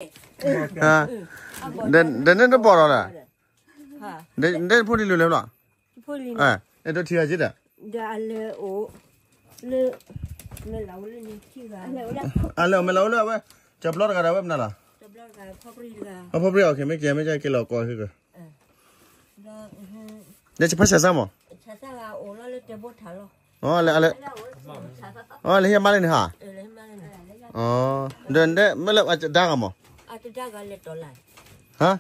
ဒီးန့ၣ်တဘီၣ်ဒီးလဲၣ်, ဒ်ဖိလံၤလိၤလဲၣ်ဖျီ, အဲၣ်ဒိးထံၣ်ဂၤက့ဒီး, အလဲၤအီၣ်မ့ၢ်လၢအအိၣ်လၢအဝဲ, ကၠီၤပျီတဂၤဒီးအဝဲမနုၤလီၤ, အဖီပြံၣ်အီၤ မ့ၢ်ကဲမ့ၢ်ကဲက့ၤလီၤကီၢ်ဟ့ၣ်က ဒီးဖးဆဲးစၢ်မး, အလဲၤဟ့ၣ်မါလၢန့ၣ်ဟါ, ဒီးမ့ၢ်လၢအဒါဂၤမး, ဟါ,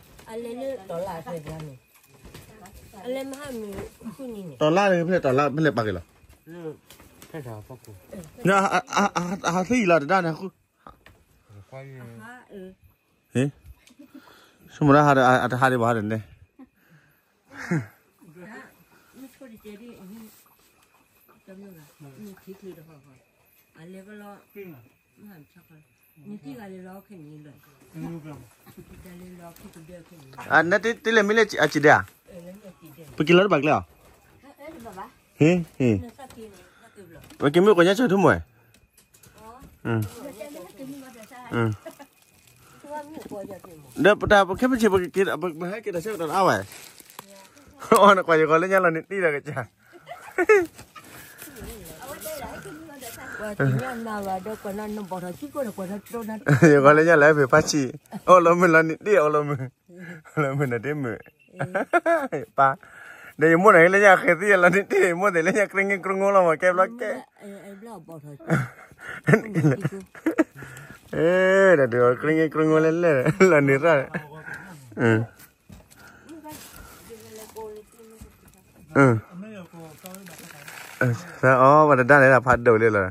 တီၤလါဖဲလဲၣ်တီၤလါဖဲလဲၣ်ပာ်က့ၤလီၤ, အဟးသံအံၤလီၤတဒါန့ၣ်, ဟ့ၣ်, ဆိကမိၣ်ဒၣ်ဟးဒီးအတဟးဒံးဘၣ်ဟးဒီးန့ၣ် နတ့လဲၤမံလၢအစံးဒဲဧါ, ပက့ၤလီၤတဘၣ်ကျဲအီၤ, ဟ့ၣ်ဟ့ၣ်, ပက့ၤမ့ၢ်ကွၢ်ညါဆိထူမိၣ်ဝဲ, ဒီးပတၢ်ပခဲပဆံး ပဟဲက့ၤတၢ်ဆၢကတီၢ်အါဝဲ, အီနကွၢ်ယဂီၤလၢညါလီၤနံၤတံၢ်ဒီးကစၢ် ယဂီၤလၢညါလၢဖံဖးဆံး, အိၣ်လီၤမုာ်လီၤနံၤတံၢ်အိၣ်လီၤမုာ်, အိၣ်လီၤမုာ်နတ့မုာ်, ပၢ်, ဒီးယမိၢ်န့ၣ်လၢညါဃဲၤသံလီၤနံၤတံၢ် ယမိၢ်သ့ၣ်လၢညါ ကြ့င့ကြိငိလီၤမး ကဲဘျီကဲ ဒီးဒုးကြ့င့ကြိငိလၢလဲၣ် လီၤနံၤရၣ် အီ ပှၤတဒါန့ၣ်ဖးဒိၣ်လံ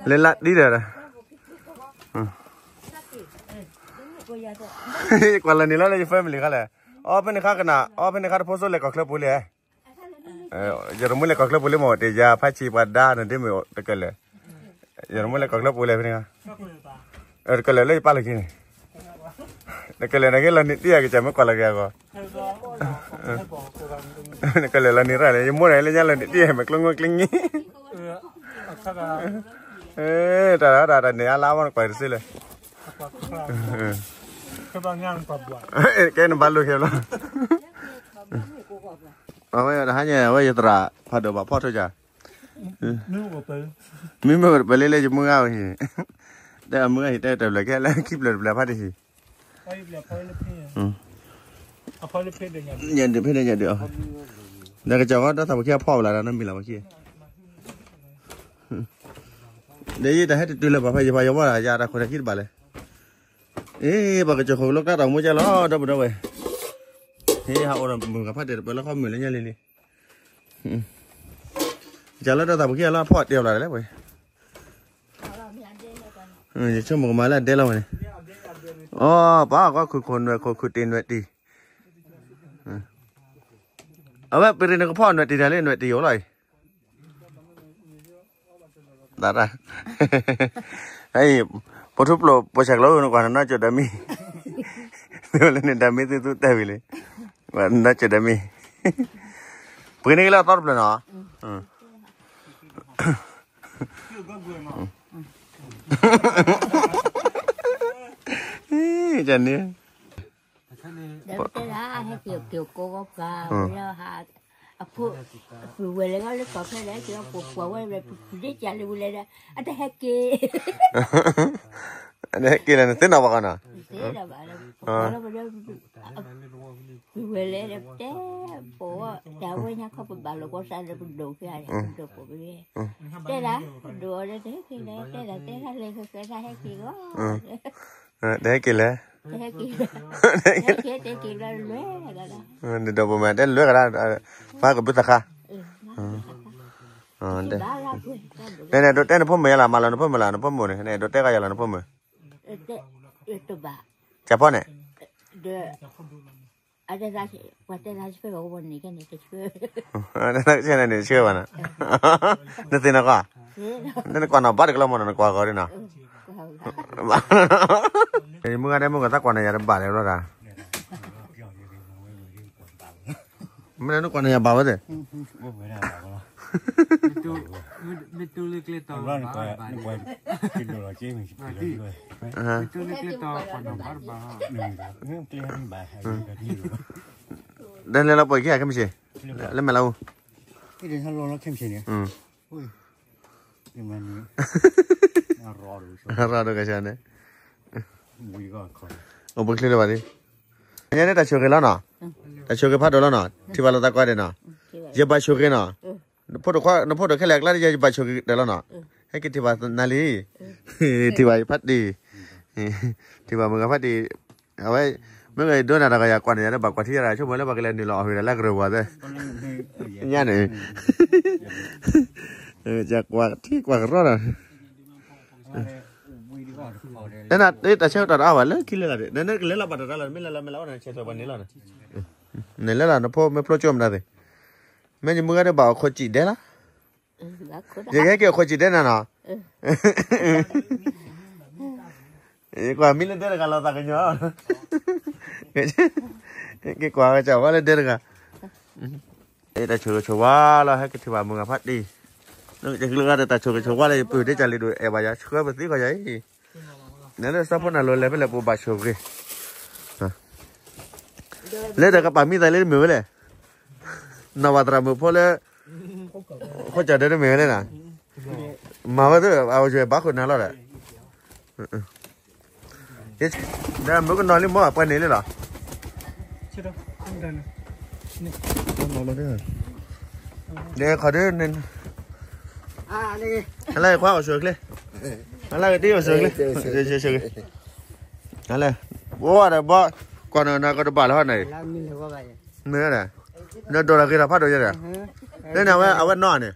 လီၤ, လၢလၢတံၢ်ဒီး, ကွၢ်လၢနံၤလီၤလၢယ family ခါလဲၣ်, အီ ဖဲန့ၣ်ခါကနၣ် အီ ဖဲန့ၣ်ခါတဖိစိလဲၤကီၢ်ချၢပူၤလံ, ယရမုၢ်လဲၤကီၢ်ချၢပူၤလံမး တ့ယၤဖးဆံးပှၤဒါနဒ့မုၢ်တကလဲၣ်, ယရမုၢ်လဲၤကီၢ်ချၢပူၤလံဖဲန့ၣ်ခါ, တကလဲၣ်လၢယပာ်လီၤခံန့ၣ် နကလဲၤနက့လီၤနံၤတံၢ်အကစၢ် မ့ၢ်ကွၢ်လီၤက့ၤအဂီၢ်, နကလဲၤလီၤနံၤရၣ်လဲၣ် ယမိၢ်န့ၣ်လၢညါလီၤနံၤတံၢ် မ့ၢ်ကျိငိကျိငံ, တၢ်တၢ်တၢ်န့ၣ် အလါမ့ၢ်နကွၢ်တစ့လၢ, ကဲနဘၣ်လိၣ်ခဲလီၤ, အဝဲတဟါညါ အဝဲယသရၣ် ဖးဒိၣ်ဘၣ်ဖီၣ်ထီၣ်ယၤ, မ့မ့ၢ်ပလ့လၢယမုၢ်ဂၤဝဲဟံၣ်, တဲအမုၢ်ဂၤဟံၣ် တဲတဘျီကဲလၢခံဘျီတဘျီဖးတဟံၣ်, ညၣ်ဒုးဖဲန့ၣ်ညၣ်ဒုးအီၤ, ဒီးကစၢ်ဃီဒီးသးပခံအဖီၣ်ဝဲလၢဒီးနီတမံၤလၢပခံ, ဒီးယတၢ်ဟဲတတုၤလၢၤဘၣ်ဖဲယပှၤယဝီၤ ယတၢ်ခိၣ်တၢ်ခံတဘၣ်လဲၣ်, အ့ ပှၤကစၢ်ဃိၣ်ကလိကျါတၢ်မူကဲလီၤ ဒီပုၢ်ဒီဝဲၢ်, ဟ့ၣ် ဟးအိၣ်ဒီးမုၢ်ဂၤဖးဒိၣ်တပၢၢ်လၢဃီမုၢ်လၢညါလံလံ ကစၢ်လၢတၢ်သးပူၤခံဂၤလၢအဖီၣ်တ့ၢ်အီၤလၢ်လၢ်ဝဲ, ယဆိကမိၣ်ကမၤလၢအဒဲလီၤဝဲန့ၣ်, အီ ပၢ်ကွၢ်ခုၣ်ခိၣ်နွဲၣ်ခိၣ်ခုၣ်တ့ၢ်နွဲၣ်တ့ၢ်, အဝဲပရ့ၤနကဖီၣ်နွဲၣ်တ့ၢ်တၢ်လၢနွဲၣ်တ့ၢ်ယိာ်လီၤအံၤ သရၣ်, ပထူပျိၣ်ပိာ်ဆၣ်ကျိနကွၢ်နနီၢ်ကၠိၣ်ဒၢမံ, လၢန့ၣ်ဒၢမံသုသူတဲဝံၤလံ, နနီၢ်ကၠိၣ်ဒၢမံ, ပှ့ၤန့ၢ်က့ၤလၢအသီတဖျၢၣ်နီၤ, န့ၣ် ဒီးတဲဒၣ်ဟဲက့ၤက့ၤကိးဂီၤပှၤဝဲလၢဟး, အဖိ, အပုၢ်ဝဲၢ်လၢဂီၢ်လၢကီၢ်ဖဲလဲၣ် က့ၤအီၣ်ပိာ်ကွၢ်ဝဲလၢပူၤဒ့ၣ်ကၢ်လၢဝံၤလဲၣ်ဒီး အတဟဲက့ၤ, အတဟဲက့ၤလၢနသ့ၣ်နီၣ်ဘၣ်ဃီနီၤ, သ့ၣ်နီၣ်ဘၣ်လၢ, ပုၢ်ဝဲၢ်လဲၣ်ဒီးတဲ, ပဝဲတၢ်ဝဲညါခီပဘၣ်လိာ်ကီၢ်စၢ်လၢပဒိၣ်ဖဲ, ပဒိၣ်ပိာ်ဖဲ, တဲဒၣ်, ဒိၣ်အီၤဒီးတဟဲက့ၤလဲၣ် တဲဒၣ်တဲဒၣ်လဲၣ် ဃဲဃဲဒၣ်ဟဲက့ၤဂီၢ် တဟဲက့ၤလဲၣ်, တဟဲက့ၤ, တဟဲက့ၤတဲက့ၤဘျီလွဲၢ်, နဒိၣ်ပိာ်မးတဲလွဲၢ်ကဒါ, ဖးကဘုသးခါ, နဒိးတဲနဖိမုၣ်ယါလီၤ မၤလီၤနဖိမုၣ်လီၤ နဖိမုၣ်န့ၣ် နအဲၣ်ဒိးတဲဂၤယါလီၤ နဖိမုၣ်, တဘၣ်, ကၠၢ်ဖီန့ၣ်, ဒီး, ပှၤတဲသးဆၢဝဲန့ၣ် ဆၢဘၣ်နီၤ, နသ့ၣ်နီၣ်ကွၢ်, နကွၢ်နီၣ်ဘၣ်တကလီမနီၤ နကွၢ်ဂီၤဒ်နီၤ, မုၢ်ဂၤဒဲးမုၢ်ဂၤသးကွၢ်န့ၣ်ယၤတဘၣ်လဲၣ်ဘျီဒၣ်, မ့ၢ်နကွၢ်န့ၣ်ယၤဘၣ်ဝဲသ့ၣ်, မ့ၢ်တူၢ်လၢကျဲတီၤဘၣ်ဘၣ်, မ့ၢ်တူၢ်လၢကျဲတီၤပှၤနီၤဘၣ်တဘၣ်, တၢ်လဲၤလီၤပှဲၤခံဂၤခဲမုၢ်ဆ့ၣ်, လၢမဲာ်လီၤအိၣ်, ရၤဒိၣ်ကဆါန့ၣ်, အိၣ်ပချ့လၢၤဘၣ်ဒ်, ညါန့ၣ်တၢ်ဆိၣ်ဂ့ၤလီၤနီၤ, တၢ်ဆိၣ်ဂ့ၤဖးဒိၣ်လီၤနီၤ, ထံၣ်ဘၣ်လိာ်သးကိးဂၤဒဲးနီၤ, ယဘၣ်ဆိၣ်ဂ့ၤနီၤ, နဖိဒိၣ်ခဲလၢာ်အကျါဒီး ယဘၣ်ဆိၣ်ဂ့ၤတၢ်လီၤနီၤ, ဟဲက့ၤထံၣ်ဘၣ်နၤလံ, ထံၣ်ဘၣ်ယဖးတံၢ်, ထံၣ်ဘၣ်မုၢ်ဂၤဖးတံၢ်, အဝဲ, မ့ၢ်ဂ့ၤဒိနၤတၢ်ဂၤယၤကွၢ်န့ၣ် ယၤတဘၣ်ကွၢ်ထံယၤတဂၤ ဆိကမိၣ်လၢပှၤကလဲၤနုာ်လီၤအီၣ်ဟုၣ်ဒီးလၢကရၢၢ်ပူၤသ့, ညါန့ၣ်, ယကွၢ်ထံကွၢ်ကရီဒီး တၢ်ဆၢကတီၢ်တအါဘၣ်လၢခံလၢလာ်, နကလဲၤလီၤဘၣ်တၢ်တၢ်လီၤ, မ့ၢ်လဲၤလီၤမ့ၢ်လီၤအိၣ်န့ၣ် ဆဲးကျိးပှၤန့ၣ်လီၤ, နလဲၤလီၤ နဖိမ့ၢ်ဖျိကၠိမတၤသ့ၣ်, မ့ၢ်ယမုၢ်ဂၤဒီးဘၣ်အိၣ်ခိးစံးဒဲလီၤ, ယကဟဲက့ၤအိၣ်ခိးစံးဒဲနၤနီၤ, ယကွၢ်မံလၢဒဲတဂၤလီၤသးကညီၤ, က့ၤကွၢ်ကစၢ်ဝါလၢဒဲတဂၤ တၢ်ဆိၣ်ဂ့ၤဆိၣ်ဝါလီၤ ဟဲက့ၤထံၣ်ဘၣ်မုၢ်ဂၤဖးတံၢ်, နကဂ့ၤဂၤဒီးတၢ်ဆိၣ်ဂ့ၤဆိၣ်ဝါလၢယပုၢ်ဒ့ကၢ်လံၤဒိၣ် အဲၣ်ဘၣ်ယၤဆှၢပသံခီယၤအံၤ, နလၢစီၤဖိနၢ်လိၤလဲၤဖဲလဲၣ်ပူၤဘၣ်ဆိၣ်ဂ့ၤ, လၢတၢ်ကပာ်မံသးလၢတမ့ၢ်ဝဲလဲၣ်, နီၢ်ဘၣ်သရၣ်မုၣ်ဖိလၢ ဃိစၢ်ဒၢတမ့ၢ်ဝဲလဲၣ်နၤ, မၤဝဲသ့ၣ် အဝဲယဘၣ်ဃုာ်နၤလီၤဒီး, ဒီးမုၣ်ကနီၤလံမ့ၢ်ပှဲၤန့ၣ်လံလီၤ, ဒီးခီဒုး, ဟဲလၢခွါအိၣ်ဆိးချ့, ဟဲလၢကတံၢ်အိၣ်ဆိးချ့, ဆိးဂ့ၤ, ဟဲလၢ, အိၣ်ဒီးဘီ, ကွၢ်နကတဘၣ်လၢဟီန့ၣ်, မ့ၢ်ဝဲဒၣ်, နဒိးတၢ်ဂ့ၤတၢ်ဖးဒိၣ်ယဲဒၣ်, လၢန့ၣ်အဝဲနီၢ်န့ၣ်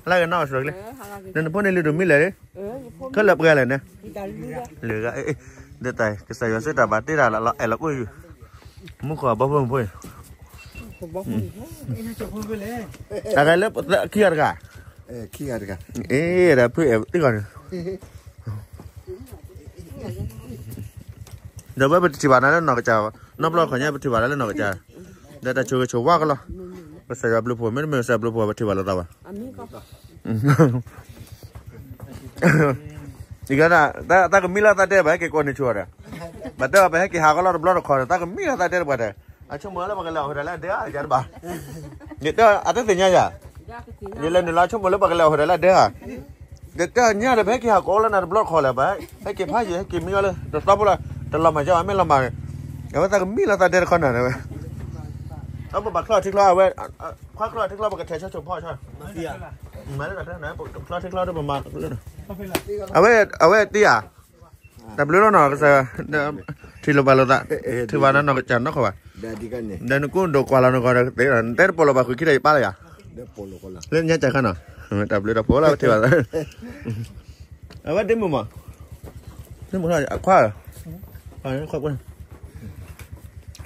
ဟဲလၢကနီၢ်အိၣ်ဆိးချ့, နနဖိန့ၣ်လုၢ်ဒိၣ်မံလၢာ်, ခဲလၢာ်ပှဲၤလဲၣ်န့ၣ်, လၢာ်ဂၤ, ဒ်တၢ်ကစၢ်ယွၤစုတၢ်ဘၣ်တ့တၢ်လီၤအဲၣ်လီၤကွံာ်ယုၢ်, မူခိၣ်အဘီဖိမုၣ်ဖိအံၤ, တၢ်ဂၤလၢခံဂၤတဂၤ, အ့ ဒီးဖုအဲၣ်တဂၤန့ၣ် ဒီးဝဲပထံၣ်ဘၣ်နၤလၢနီၢ်ကစၢ်, နီတဘျီခီညါပထံၣ်ဘၣ်နၤလၢနီၢ်ကစၢ်, ဒီးတၢ်ဆိၣ်ဂ့ၤဆိၣ်ဝါကလီၤ, ကစၢ်ယွၤဘျုးဖှိၣ် မ့တမ့ၢ်ကစၢ်ဘျုးဖှိၣ် ပထံၣ်ဘၣ်လိာ်သးဘၣ်, အံၤ, သးကမံလီၤသးဒဲဘၣ် ဟဲက့ၤကိးန့ၢ်ဆိဒီး, ဘၣ်တဲအီၤပဟဲက့ၤဟးကလီတဘျီတခီဒီး သးကမံလီၤသးဒဲတပှၤဒီး, အဆိကမိၣ်လၢပှၤကလဲၤအီၣ်ဟုၣ်တၢ်လၢအဒဲဧါ ယၤတဘၣ်, ယတဲအီၤအတသ့ၣ်ညါယၤ, ယလဲၤနုာ်လီၤဆိကမိၣ်လၢပှၤကလဲၤအီၣ်ဟုၣ်တၢ်လၢအဒဲဧါ, ယတဲအီၤညါဒီးပဟဲက့ၤဟးကိးလၢနၤတဘျီတခီလၢၤဘၣ်, ဟဲက့ၤဖးယံၤ ဟဲက့ၤမံအီၤလၢ တသီဖိလၢ တလီၤမၢ်ကၢ်အီၤ မ့ၢ်လီၤမၢ်, အဝဲသးကမံလီၤသးဒဲတခီနၤဝဲ, အပဘၣ်ချီထံချီအဝဲ, ခွါချီထံချီ ပကထဲးဆီဆိဖီဆၢ, မၤလၢတၢ်ချီထံချီဒီးပမၤလၢ, အဝဲ, အဝဲတ့ဧါ, တၢ်ဘျုးလီၤနီၤ ကစၢ်, ထံၣ်လိာ်ဘၣ်လိာ်သး, ထံၣ်ဘၣ်နၤနီၢ်ကစၢ်နီၢ်ခီဘၣ်, ဒီးနကူဒိၣ်ကွၢ်လီၤနဂီၢ်ဒီးသ့, နတဲတပိာ်လီၤဘၣ်ဃုာ်ခံဒီးယပၢ်လၢယၤ, လၢညါကၢ်ခါနီၤ, တၢ်ဘျုးတၢ်ဖှိၣ်လီၤ ပထံၣ်ဘၣ်သး, အဝဲဒ့မုၢ်မး, ဒ့မုၢ်ခွါ, ဒ့မုၢ်ဧါ, နီၢ်,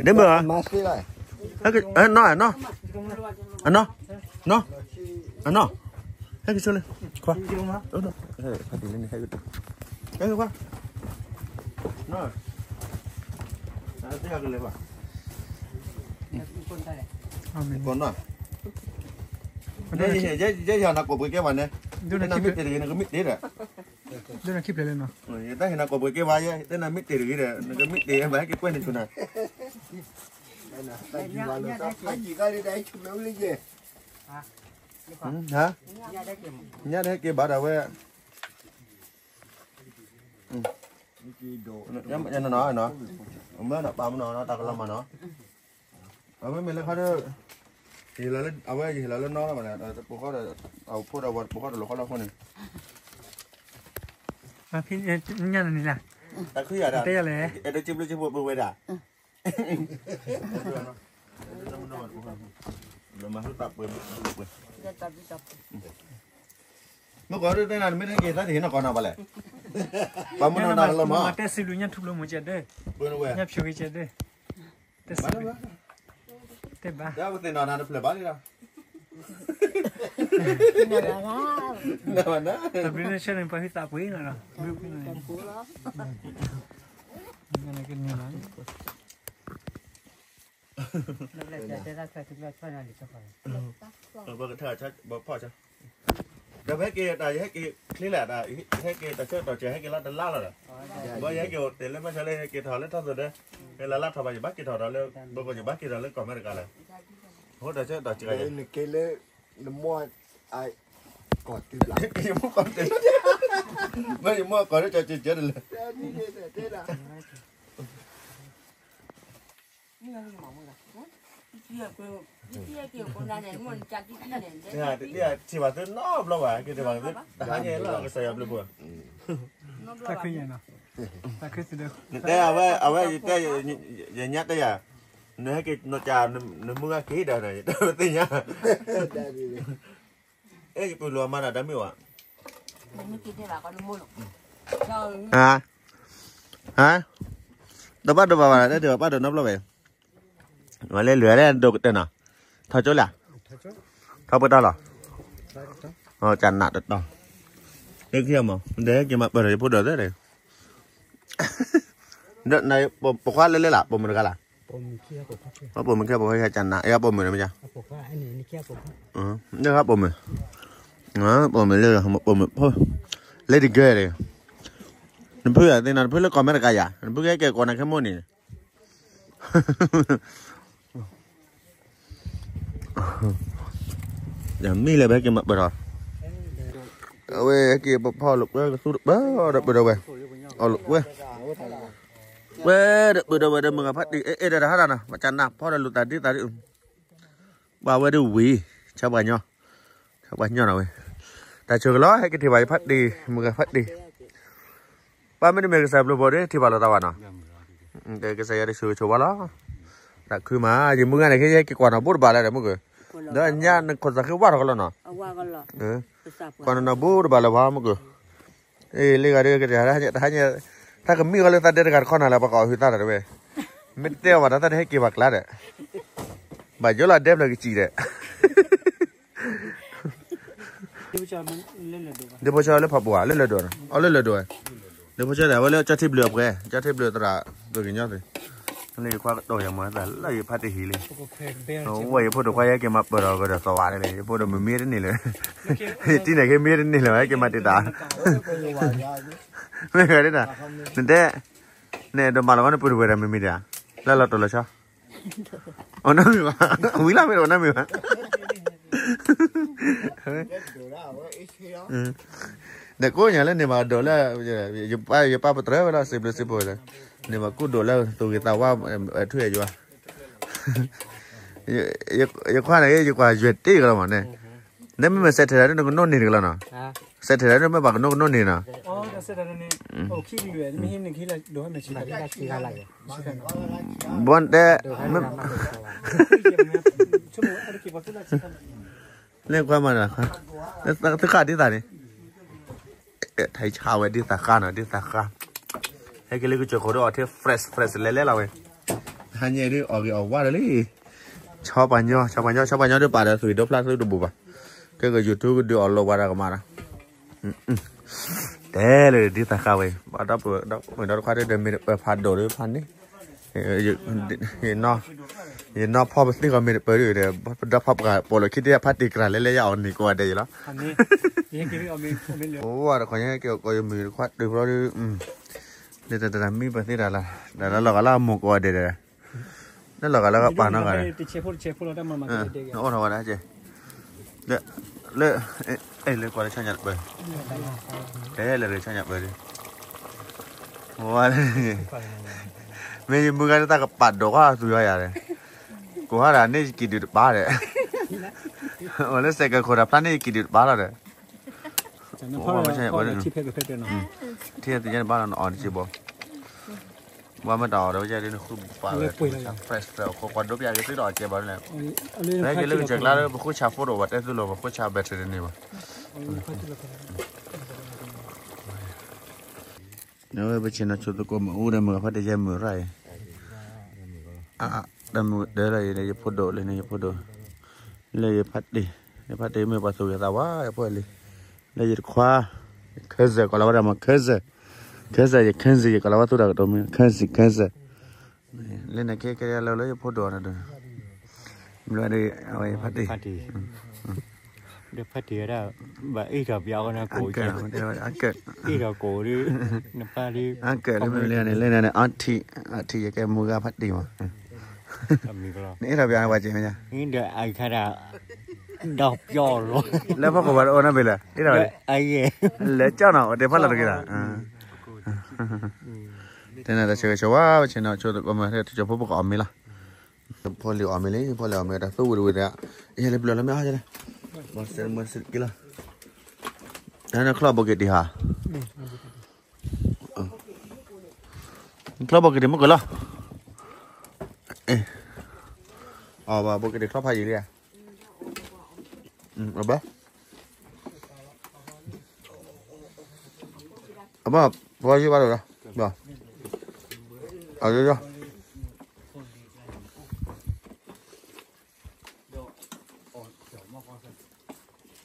နီၢ်, နီၢ်, အနီၢ်, ဟဲက့ၤဆိလၢ, ခွါ, ဟဲက့ၤ, ဟဲက့ၤခွါ, နီၢ်, ကိးနီၢ်, ယဲယၤနၤကိးပှ့ၤကဲဘၣ်န့ၣ်, နမ့ၢ်တ့ၢ်တဂ့ၤ နကမ့ၢ်တ့ၢ်ဒီး, ဒ်နခံဖျဲးလၢနီၤ, ယတၢ်ဟ့ၣ်နၤကိးပှ့ၤကဲဘၣ်ယဲ, တဲနမ့ၢ်တ့ၢ်တဂ့ၤဒီး နကမ့ၢ်တ့ၢ်ဘၣ် ဟဲက့ၤကွဲန့ၢ်ဆူၣ်နၤ, ညါတဟဲက့ၤဘၣ်ဒီးဝဲ, မ့ၢ်တပာ်မနီၤတၢ်ကလီၤမးနီၤ, အဝဲမ့ၢ်လၢခါဒီး, အဝဲယဟ့ၣ်လီၤလၢနီၢ်လီၤဘၣ်န့ၣ်, တပိာ်ဃီဒီး, အဖိဒီးဝဲတပိာ်ဃီတလိာ်ဃီလီၤအဃိန့ၣ်, ညါန့ၣ်လၢ, တၢ်ခုယၤဒၣ်, အဲၣ်ဒိးစံးဘျုးစံးဖှိၣ်ပဝဲဒၣ် မၤဟုသးပှဲၤ, မ့ၢ်ကီးဒ်တဲနၤ နမ့ၢ်တဟဲက့ၤသးတဟ့ၣ်နီၢ်ကီၢ်နၤဘၣ်လဲၣ်, ပှၤမုၢ်နီၢ်နၤကလီၤမး, တဲစံးဘျုးညါထူၣ်ဖျိမုၢ်ကဲဒၢ, ညါဖျိးဂ့ၤကဲဒၢ, တဲဘၣ်, တဲဘၣ်, တၢ်ဘျုးန့ၣ်ဆၢန့ၣ် ပှၤဟုသးပှ့ၤနီၤ, ဘုကနၤ, ပကထၢ ပဖီၣ်ဆၢ ဒီးပဟဲက့ၤတၢ် ယဟဲက့ၤချ့လဲၣ် တၢ် ယဟဲက့ၤတၢ်ဆၢကတီၢ်စဲး ဟဲက့ၤလီၤတလါလီၤဒီး ဘၣ်ယဟဲက့ၤအိၣ်တ့ၢ်လၢမၤဆၢလၢ ဟဲက့ၤထီၣ်လၢထီၣ်သိးဒီး ဟဲလၢလါထီၣ်ဘၣ် ယဘၣ်က့ၤထီၣ်ဒီးလၢ ဘၣ်ယဘၣ်က့ၤထီၣ်လၢကီၢ်အမဲရကၤလၢ အဃိတၢ်ဆၢကတီၢ်စဲး နက့ၤလၢ နမိၢ် ကီၢ်တုၤဘျီ က့ၤမိၢ်ကီၢ်တုၤ မ့ၢ်ယမိၢ်ကီၢ်တုၤကၠီကၠီတလဲၣ် ထံၣ်ဘၣ်သုနီတဘျီဘၣ် က့ၤထံၣ်ဘၣ်သုတဟါညါလီၤ ကစၢ်ယွၤဘျုးဖှိၣ် တၢ်ခ့ညါနီၤ နတဲအဝဲ အဝဲယတဲ ယညါတဲယၤ နဟဲက့ၤနီၢ်ကၠၢ် နမုၢ်ဂၤက့ၤဒီး ယတဲဝဲသ့ၣ်ညါ အဲ ယပူၤလီၤမၤတၢ်တမ့ၢ်ဝဲ ဟါ ဟါ တဘၣ်ဒိးဘၣ်ဘၣ် တဘၣ်ဒိးနီတဘျီဘၣ် ဝဲလဲၤလွဲၢ်ဒိၣ်ကတၢၢ်နီၤ ထီၣ်ကၠိလၢ ထီၣ်ပှဲၤတီၤလီၤ ကနးတတီၤ လၢခံမး ဒဲက့ၤမၤပၢၢ်ထီၣ်ယဖိဒီးသၢဒီး ပဃွါလၢလဲၤလၢ် ပိာ်မုၣ်တဂၤလၢ် ပိာ်မုၣ်ခံဂၤ ပိာ်မုၣ်ခံဂၤ ကနး အပိာ်မုၣ်န့ၣ်မ့ၢ် ပိာ်မုၣ် ပိာ်မုၣ်လၢ ပိာ်မုၣ် လၢတဂၤန့ၣ် နဖုသ့ၣ်နီၤ နဖုလၢကီၢ်အမဲရကၤယၤ နဖုကဟဲက့ၤကိးနၤခဲမိၣ်န့ၣ် ယမ့ၢ်လဲၤဘၣ်က့ၤမၤပၢၢ်ထီၣ် အဝဲဟဲက့ၤပဖီၣ်လိာ်ကွဲကသူတပၢၢ်ဒီးပုၢ်ဒီးဝဲၢ် အီၣ်လိာ်ကွဲ ကွဲဒီးပုၢ်ဒီးဝဲၢ်ဒီးမုၢ်ဂၤဖးတံၢ် အဲၣ်အဲၣ်ဒီးတဟါတၢ်နီၤ ပှၤကနၣ်ဖီၣ်ဒီးလူၤသးဒ်သးဒ် ပှၤဝဲဒၣ်ဝံၤ ဆၢပှၤညီ ဆၢပှၤညီနီၤဝဲ တၢ်ဆိၣ်ကလီဟဲက့ၤထံၣ်ဘၣ်ယဖးတံၢ် မုၢ်ဂၤဖးတံၢ် ပှၤမ့တမ့ၢ်ကစၢ်ဘျုးဖှိၣ်ဒီးထံၣ်ဘၣ်လိာ်သးဘၣ်နီၤ ကစၢ်ယွၤတဆိၣ်ဂ့ၤဆိၣ်ဝါလီၤ တၢ်ခုမး ယမုၢ်ဂၤန့ၣ် ကယဲၢ်က့ၤကွၢ်နီၤ ဘိၣ်တဘၣ်လၢဒီးမုၢ်က ဒီးညါနခိၣ်သးဃ့ဝါထီၣ်ကလီနီၤ ကွၢ်နီၤနီၤဘိၣ်တဘၣ်လၢၤဘၣ်မုၢ်က အ့ လၢဂၤဒ်ကတဲ တဟါညါ တၢ်ကမံၣ်ဃီလၢသးဒဲတဂၤတခီနီၤလၢပှၤကအီၣ်ဟုသးတၢ်တဝဲ မ့ၢ်တတဲအီၤဘၣ်ဒီးသးတဟဲက့ၤဘၣ်ကျါဒီး ဘၣ်ယိလီၤဒဲဖျၢၣ်ကစံၣ်ဒီး ဒ်ဖိဆၢလၢဖးပူၤဧါ လၢလၢၢ်ဒိၣ်နီၤ အီလၢလၢၢ်ဒိၣ်ဝဲ ဒ်ဖိဆၢဒၣ်ဝဲလၢကၠီထံဘျုးအပှဲၤ ကၠီထံဘျုးသရၣ် သုးကညီသုး လၢယခွါကတီၢ်ယၤမၤသးလၢယဖးတဟံၣ်လံ ဝဲယဖိတခွါယဲက့ၤမၤပၢၢ်ထီၣ်ကဒီး သီဝါဒ်လဲၣ် ယဖိဒီးမမ့ၢ်တန့ၢ်လၢ ယတံၤန့ၣ်က့မ့ၢ်တန့ၢ်လၢၤ ဟဲက့ၤမၤတံာ်တာ် မ့ၢ်ဂ့ၤဒ်နီၤ နတဲ နအဲၣ်ဒိးမၤလီၤဝဲနပုၢ်တဝဲၢ်ဒီးမ့မ့ၢ်ဒၣ် လၢလီၤတိၢ်လီၤဆီ အိၣ်နီတမံၤဘၣ် ဝံၤလီၤမ့ၢ်အိၣ်နီတမံၤဘၣ် ဒီးကိးညါလၢန့ၣ်ဘၣ်ဒိးလၢ ယပၢ်ပတြၢၤဝဲလီၤ စံးဘျုးစံးဖှိၣ်လၢ န့ၣ်ဘၣ်ကူၣ်ဒိးလၢသူၣ်ဂ့ၤသးဝါ ထွံၣ်ယွၤ ယခွါန့ၣ် ယကွၢ်ယွဲၢ်တ့ၢ်ကလီၤမးန့ၣ် နမ့မ့ၢ်စဲးထဲးတၢ်ဒ်နကနိးန့ၢ်တကလီၤနီၤ စဲးထဲးတၢ်ဒ်မ့ၢ်ဘၣ်ကနိးကနိးန့ၢ်နီၤ ဘီတဲ လၢခွါမၤတၢ် သုဃၣ်ဒ်သးန့ၣ် ထံဆၣ်ဝဲဒ်သးဃၣ်နီၤ ဒ်သးဃၣ် ဟဲက့ၤလၢကစၢၢ်ခိၣ်ဒီးအီၤထဲ fresh fresh လဲၤလဲၤလီၤဝဲ ဟါညါဒ်အီၣ်ဂ့ၤအီၣ်ဝါဒီးလံ ဆီပှၤညီ ဆီပှၤညီ ဆီပှၤညီဒ်ပာ်ဒီး သွံၣ်ဒိဖျါသွံၣ်တဘိဘၣ် ကဲက YouTube ကဒုးအီၣ်လိာ်ပှၤတၢ်ကမၣ်ဒီး တဲလၢဒ်သးဃၣ်ဝဲ ဘၣ်ဒီပုၢ်ဒီခွါဒီးမ့ၢ်တပၢၢ်ဖးဒိၣ်ဒီးဖးန့ၣ် ယနီၢ်ဖီပသံၣ်ကီးမ့ၢ်တပၢၢ်ဒီး ပဒီဖးပှၢ်ပိာ်လိာ်ခံတ့ၢ်ဖးတ့ၢ်ကြၢ်လဲၤလဲၤယၤအီၣ်န့ၢ်ကိးဂၤဒဲးယလီၤ အိၣ်ဝဲတခီညါက့ၤကီးယမုၢ်တခွါတုၤဖျီဒီး လၢတၢ်တၢ်မံပသ့တၢ်လီၤ တၢ်လၢလီၤဂာ်လၢအမိၢ်ကိးဂၤဒဲးဒီး လၢလီၤဂာ်လၢကပာ်နီၢ်ဂၤဒီး နအိၣ်ထီၣ်ဝဲဒၣ်ကဲ လၢ လၢ အဲ လၢကွၢ်လၢဆီညၣ်တပၢၢ် တဲလၢရ့ဆီညၣ်ပၢၢ်ဒီး ဝါ မ့ၢ်ယမုၢ်ဂၤတၢ်ကပာ်ဒိၣ်ကွၢ်သူယီၤယၤဒီး ကိးဟါဒီးန့ၣ်ယကံၣ်ဒုးတပၢ်ဒီး အိၣ်လၢစဲးကဲခိၣ်ဒီးဖျါန့ၣ်ယကံၣ်ဒုးတပၢ်လီၤဒီး ထံၣ်သ့ၣ်ညါတပၢ်လီၤနအီၣ်တစံးဘိ ဝါမ့ၢ်တၢ်အီၣ်ဒီးဝဲဒ်နဃုပာ်ဝဲ fresh fresh အခိၣ်ကွၢ်ဒိပျၢ်က့ၤသ့ဒီးအကဲဘၣ်လဲၣ် လၢက့ၤလၢကစၢၢ်ကျါလၢပဃုဆၣ် photo ဘၣ်တဲသုလီၤ ပဃုဆၣ် battery တန့ၢ်ဘၣ် နဝဲပဆ့ၣ်နီၤဆိသကိးမ့ၣ်အူဒီးမ့ၢ်ဖးတယဲၢ်မုၢ်ရၣ်အံၤ အ တၢ်မုၢ်တဲလၢအံၤ ယဖိဒိၣ်လၢန့ၣ် ယဖိဒိၣ် လၢယဖးတ့ၢ် ယဖးတ့ၢ်မ့ၢ်ပှၤသူၣ်ဂ့ၤသးဝါ ယဖိလံ လၢယတခွါ cousin ကီးလီၤဝဲဒၣ်မ့ၢ် cousin cousin ယ cousin ယကီးလီၤဝဲသူတၢ်ကတိၤမ့ၢ် cousin cousin လၢန့ၣ်ခဲကဲလၢလၢယဖိဒိၣ်န့ၣ်ဒီး မ့ၢ်ဝဲဒၣ်အဝဲယဖးတ့ၢ် ဒီးဖါတံၢ်ဝဲဒၣ် ဘၣ်အ့ၣ်ထီၣ်ပျီအီၤနကိးကဲ, အ့ၣ်ထီၣ်ကိးဒ်, နပၢ်ဒ်, အကဲလၢမ့ၢ်လၢန့ၣ် လၢန့ၣ်န့ၣ် အီထံ, အီထံယကဲမူဂၤဖါတံၢ်မး, နအ့ၣ်ထီၣ်ပျီန့ၣ် ပှၤစ့ၢ်မ့ၢ်, ဒီးအခါဒၣ်, ဒီးပျီလီၤ, လၢဖီခိၣ်ပှၤတအိၣ်နီတဘ့ၣ်လၢၤ, အ့ၣ်ထီၣ်, လဲၤကၠီနီၤ အတဲဖီလာ်တဂ့ၤလီၤ, တဲန့ၣ်တၢ်ဆၢဂ့ၤဆၢဝါ ပဆဲးနီၤ ဆိကမိၣ်မ့ၢ်တကၠိဖိပကအီၣ်မ့ၤလီၤ. ဖီလံၤအီၣ်မ့ၤလံ ဖီလံၤအီၣ်မ့ၤ တၢ်သူဝံၤတဝံၤတဂၤ, ယဲလၢပျၢၤလီၤမ့ၢ်အါယဲလဲၣ်, မၤစဲမၤစဲက့လီၤ, တၢ်န့ၣ်ချီဘိက့ၤတံၢ်ဟါ, ချီဘိက့ၤတံၢ်မ့ၢ်ကလီၤ, အီၣ်ဘၣ်ဘိက့ၤတံၢ်ချီဖးယံာ်လံဧါ, အဘၣ် အဘၣ်, ပှၤယံဘၣ်လီၤ, အယီယီ, ပှၤလၢ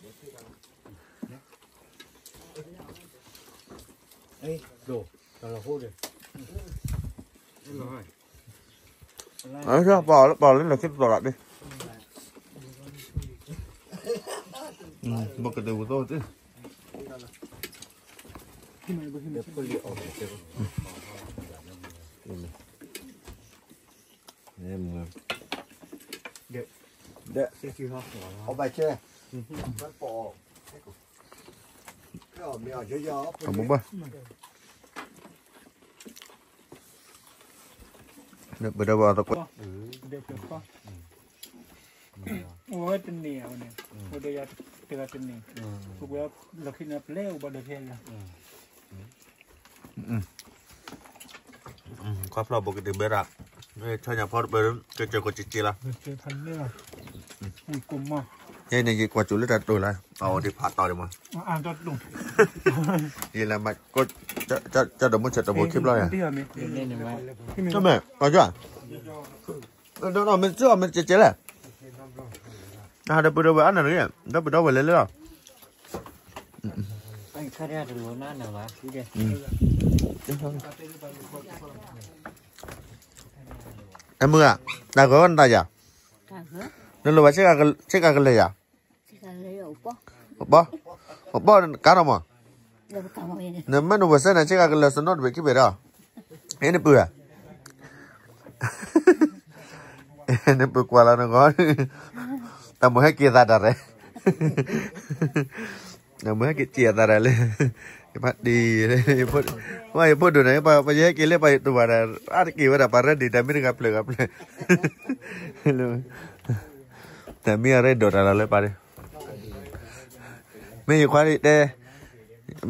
လီၢ်ခံတတီၤလီၤ, ဘၣ်ကတဲဝံၤသိ, အဘၣ်, ပဒီးဘၣ်သကွၢ် အိၣ်ဝဲတန့ၢ်အဝဲန့ၣ်, အိၣ်ဒီးယၤတဂၤတန့ၢ်, ပကွဲးလီၢ်ခံန့ၣ် ပျဲအိၣ်ဘၣ်ဒီးဖဲလီၤ, ခွါဖျီၣ်ဘိကတ့ၢ်ဘဲဒၣ်, ဆၣ်ညါဖီတပၢၢ် ကစၢၢ်ကီးစ့ၢ်ကီးလီၤ, ယဲန့ၣ်ယကွၢ်စူၣ်လၢတၢ်တိၢ်လီၤ, အအိၣ်ဒံးဖးတီၤဒံးမး, ယလဲၤမၤ, ကၢ်ဒီးမိၢ်ဆၢၣ်တဘိခံဘျီယၤ, မ့ၢ်, မ့ၢ်စ့ၢ်အီၤမ့ၢ်ကဲကဲလဲၣ်, ဒီပုၢ်ဒီဝဲၢ်အါနၤတဂ့ၤ, ဒီပုၢ်ဒီဝဲၢ်လဲၤလၢလီၤ, အမုၢ်ဂၤ, တၢ်ဂီၤနတၢ်ယၤ, နလိၣ်ဘၣ်ဆ့ကၤကလဲာ်ယၤ, ပီ, ပီကါနီၤမး, နမ့ၢ်နဝဲၢ်စဲနၤဆ့ကၤကလဲာ်စနီတဘ့ၣ်ခံဘ့ၣ်ဒီး, ဟဲနပုၢ်ဧါ, နပုၢ်ကွၢ်လီၤနဂီၢ်, တၢ်မိၣ်ဟဲက့ၤသးတၢ်ရဲၣ် နမ့ၢ်ဟဲက့ၤစံးအသးဒၣ်လဲာ်, ယဖးတံၢ်, ပှၤယဖိဒိၣ်န့ၣ် ပှၤယဟဲက့ၤလၢပှၤယတူၢ်ဘၣ်ဒီး အါတက့ၢ်ဝဲဒၣ်ပှၤရဲၣ်ဒံး တၢ်မ့ၢ်တဂၤဖျၢၣ်ဂၤဖျၢၣ်, တၢ်မ့ၢ်အရ့ဒိၣ်တၢ်လီၤလၢပၢ်ဒီး, မ့ၢ်ယခွါတဲ,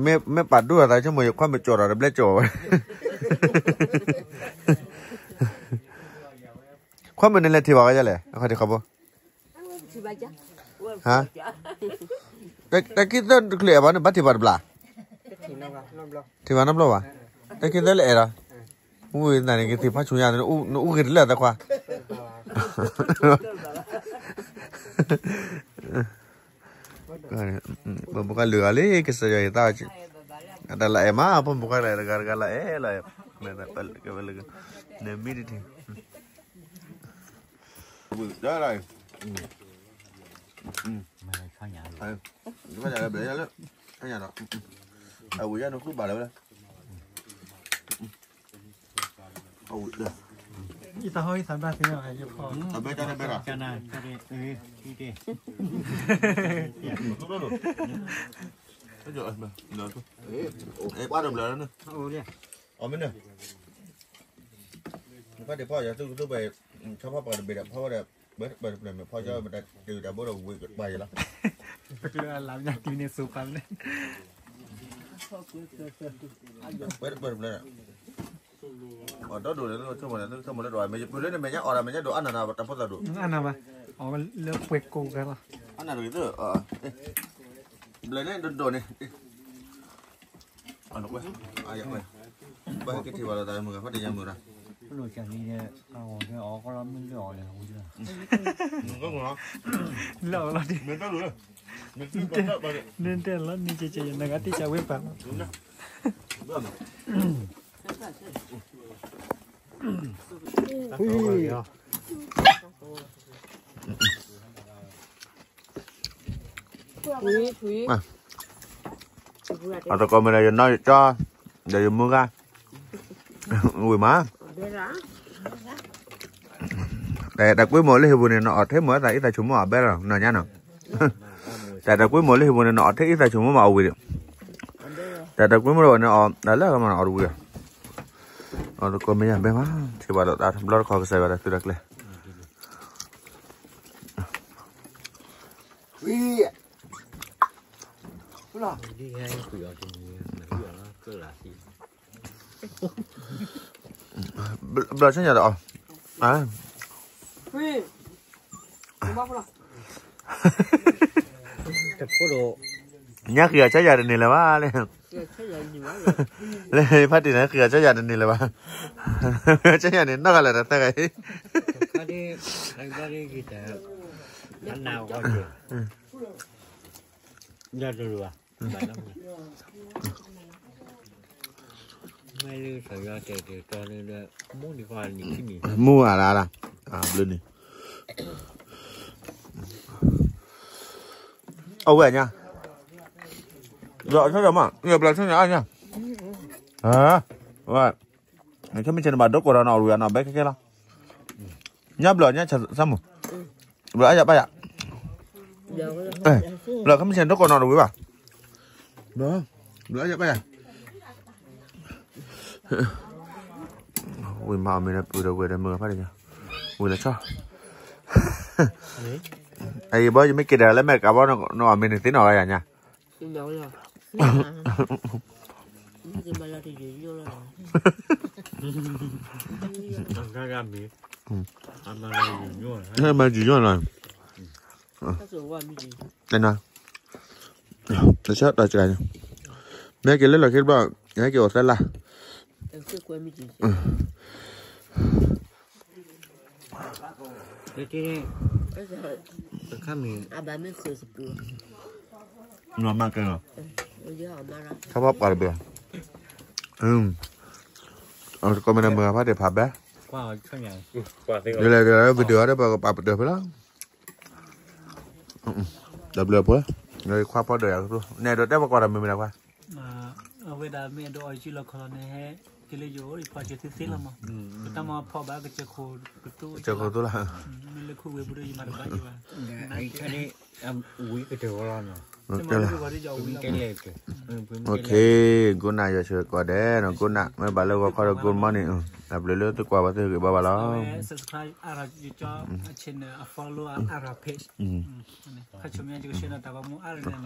မ့ၢ်ပာ်ဒိၣ်အသးဆိကမိၣ် ယခွါမ့ၢ်ကၠီၣ်ဒီးတဘျဲကၠီၣ်ဝဲ, ခွါမ့ၢ်နလဲၤထံၣ်ဘၣ်ဝဲဒ်လဲၣ် အခီၣ်ထံးခီၣ်ဘိ ဟါ, တၢ်ခံသၢတချုးအဲၣ်ဘၣ်န့ၣ် ဘၣ်ထံၣ်ဘၣ်တဘျီ, ထံၣ်ဘၣ်နီတဘျီဘၣ်, တၢ်ခံသၢလၢအဲၣ်ဒီး, ဝံသးန့ၣ် ကသ့ၣ်ဖးဆူညါ နအူဂ့ၤတလၢသးခွါ, ပမိၢ်ခွါလုၢ်အီၤလံ ကစၢ်ယွၤအံၤသး, အတၢ်လၢအဲၣ်မး ပမိၢ်ခွါလၢတဂၤတဂၤလၢအဲၣ်လီၤ, နမံတထံၣ် ဝံၤဒီး, အဝံၤယၤ နဃုဘၣ်လၢၤဝဲလၢ, အဝံၤဒီး, ယသးဟီၣ်ယသးဘၣ်သ့ၣ်ညါ ယဖီ, အဘဲတၢ်တဘဲတၢ်, အဲ ပှၤတဘျီလၢန့ၣ်, အမ့ၢ်န့ၣ်, နဖါတံၢ်ဖီယၤ သူၣ်ကသူၣ်ပှဲၤ, ဆီဖီပှၤတဘ့ၣ်ဒီး ဖီဝဲဒီး, ပှဲၤတပျဲၢ်မ့ၢ်ဖီကၠီ မတၤတဂ့ၤတၢ်ဘိဒီးဝံၤပှၤယၤလီၤ, ပကျၢၤအလၢညါကျံန့ၣ် စိၤပၤန့ၣ်, ပှဲၤတပျဲၢ်တပျဲၢ်, အီၣ်ဒီဒိၣ်န့ၣ် ဆိကမိၣ်န့ၣ် ဆိကမိၣ်လၢဒိၣ်, မ့ၢ်ယပုၢ်လၢန့ၣ် မဲာ်ညါအီၣ်ဒီး မဲာ်ညါဒိၣ်အါနၤနၤ တၢ်ဖိသၣ်ဒိၣ်, အါနၤဘၣ်, အီၣ်လၢပှဲၤကိးဂၤလီၤ, အါနၤတဂ့ၤသၢ, ဘျဲၣ်န့ၣ်ဒိၣ်ဒိၣ်န့ၣ် အဝဲ, ဘၣ်ဟဲက့ၤထံၣ်ဘၣ်လီၤသးမုၢ်ဂၤ ဖးတယၢ်မုၢ်ရၣ်, လၢအီၣ်လီၤတံၢ်, နတဲလီၤနံၤကဲကဲ နဂၤတ့ၢ်စၢ်ဝဲပၢ်လီၤ, တၢ် အတကိးမ့ၢ်ဒီးယနီၢ်ယကၠီ, ဒီးယမုၢ်ဂၤ, ဝံၤမး, တၢ်ကွံမိၢ်လၢဟံၣ်ပူၤန့ၣ် နအီၣ်ထဲမိၢ်အသးအံသးဆိမိၢ်အဘဲလီၤ နီၢ်ညါနီၤ, တၢ်ကွံမိၢ်လၢဟံၣ်ပူၤန့ၣ် နအီၣ်ထဲအံသးဆိမိၢ်မးအဝံၤဒီး, တၢ်ကွံမိၢ်လၢန့ၣ်အီၣ် တၢ်လၢကမၤနအီၣ်တဝံၤဒီး, အတကိးမ့ၢ်ယၤဘဲမး, ထံၣ်ဘၣ်ဒီးတၢ်ဘျီတခီကစၢ်ယွၤတၢ်သုတၢ်ကျဲ ဘျီဆၢညါဒီးအီၣ်, ညါဃံအီၤဆၢယၤတန့ၢ်လၢၤဘၣ်လၢ, လၢဖါတံၢ်န့ၣ် ဃံအီၤဆၢယၤတန့ၢ်လၢၤဘၣ်, ဆၢယၤန့ၣ် နီၢ်ကလၢာ်တသၢဂၤအံၤ မူအါလါလါ, ဘျုးန့ၣ်, အဝဲညါ, ဘျီဆၢယၤမး, ဘျီဆၢယၤအါညါ, ဝဲ, ခဲမုၢ်ဆ့ၣ်န့ၣ်ဘၣ်ဒိကိးဒီးနီၢ်အီၣ်တဝံၤအနီၢ်ဘဲခဲခဲလီၤ, ညါဘျီညါဆၢမုၢ်, ဘျီအါယၤဘၣ်ယၤ, ဘျီခဲမုၢ်ဆ့ၣ်န့ၣ်ဒိကိးနီၢ်တဝံၤဘၣ်, ဘျီအါယၤဘၣ်ယၤ ဝံၤမၤအီၣ်မ့ၤဒီးပုၢ်ဒီးဝဲၢ်ဒီးမုၢ်ဂၤဖးဒံးညါ, ဝံၤလီၤဆီ, အံၤဘီယမ့ၢ်က့ၤဒီးလၢမဲာ်ကးဘီ နအီၣ်မ့ၤန့ၣ်သ့နီၢ်ဂၤယၤညါ, မ့ၢ်ယူၤညိၣ်လီၤ, တဆၢတၢ်စှၤ, မ့ၢ်က့ၤလၢလီၢ်ခံတဘျီ, ဟဲက့ၤအိၣ်သၢလါ, မ့ၢ်ကဲလီၤ, ကီမ့ၢ်နမုၢ်ဂၤဖးတ့ၢ်ဖးဘဲ, ယလဲၤကလဲၤ video ဒီးပကပာ်ပတုာ်ဖဲလီၤ, တၢ်ဘျုးဖိ, ခွါဖီဒီးယၤကသိး နဲၣ်ဒိးတဲပကွၢ်တၢ်မုာ်မ့ၢ်ဒၣ်ခွါ, အဝဲဒၣ်မ့ၢ်အဒိအီၤယစုလီၢ်ခီလီၤန့ၣ် ဟဲက့ၤလၢယအိၣ် ယဖီၣ်က့ၤသုသ့လီၤမး, ပတၢ်မၤဖီၣ်ဘၣ်ကစၢၢ်ခိၣ်ကသိး, ကစၢၢ်ခိၣ်ကသိးလီၤ, မ့ၢ်လၢခိၣ်ဝ့ၢ်ပူၤဒီးယမၤတဘၣ်ယဘၣ်, ဝံၤကတၢၢ်ဝဲလီၤနီၤ, ကဲလၢ, ဂိၢ်နၢ်ယွၤဆိၣ်ဂ့ၤကိးဂၤဒဲး, ဂိၢ်နၢ် မ့ၢ်ဘၣ်လၢဂီၤခီဒီး good morning, တၢ်ဘျုးလၢသုကွၢ်ပှၤသုဂ့ၤဘၣ်ဘၣ်လီၤ, ခါဆိမ့ၢ်ယကဆှၢနၤတၢ်ဘၣ်မူအါရန့ၣ်,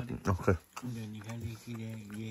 အ